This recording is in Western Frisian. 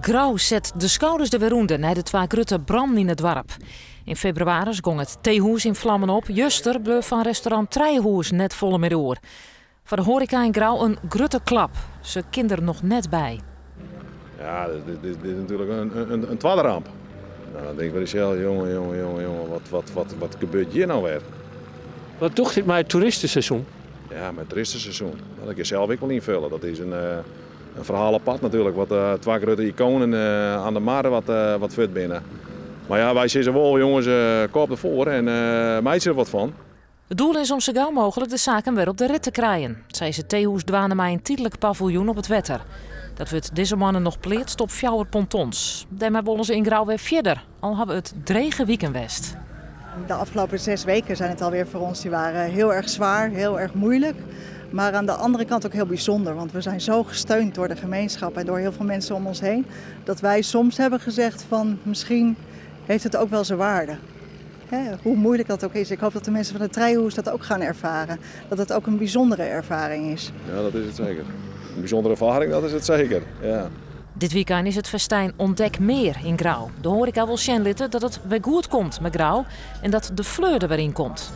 Grou set de skouders der wer ûnder nei de twa grutte brannen yn it doarp. Yn febrewaris gong it Teehûs yn flammen op. Juster bleau fan restaurant Trijehûs net folle mear oer. Foar de hoareka yn Grou in grutte klap. Se kin der noch net by. Ja, dit, dit, dit is natuerlik in twadde ramp. Nou, dan tink ik by mysels, jonge, jonge, jonge, jonge, wat, wat, wat, wat gebeurt hjir no wer? Wat docht dit mei it toeristeseizoen? Ja, mei it toeristeseizoen. Dat kin ik sels ek wol ynfolje. Dat is in ferhaal apart natuerlik. Wat twa grutte ikoanen oan de mar wat fuort binne. Mar ja, wy sizze wol, jonges, kop derfoar en meitsje der wat fan. It doel is om sa gau mooglik de saken wer op de rit te krijen. Sa is it Teehûs dwaande mei in tydlik paviljoen op it wetter. Dat wurdt dizze moanne noch pleatst op fjouwer pontons. Dêrmei wolle se yn Grou wer fierder, al hawwe it drege wiken west. De afgelopen 6 weken zijn het alweer voor ons. Die waren heel erg zwaar, heel erg moeilijk. Maar aan de andere kant ook heel bijzonder. Want we zijn zo gesteund door de gemeenschap en door heel veel mensen om ons heen. Dat wij soms hebben gezegd van misschien heeft het ook wel zijn waarde. Hè, hoe moeilijk dat ook is. Ik hoop dat de mensen van het Trijehûs dat ook gaan ervaren. Dat het ook een bijzondere ervaring is. Ja, dat is het zeker. Een bijzondere ervaring, dat is het zeker. Ja. Dit wykein is it festyn Ontdek Mear yn Grou. De hoareka wol sjen litte dat it wer goed komt mei Grou en dat de fleur der wer yn komt.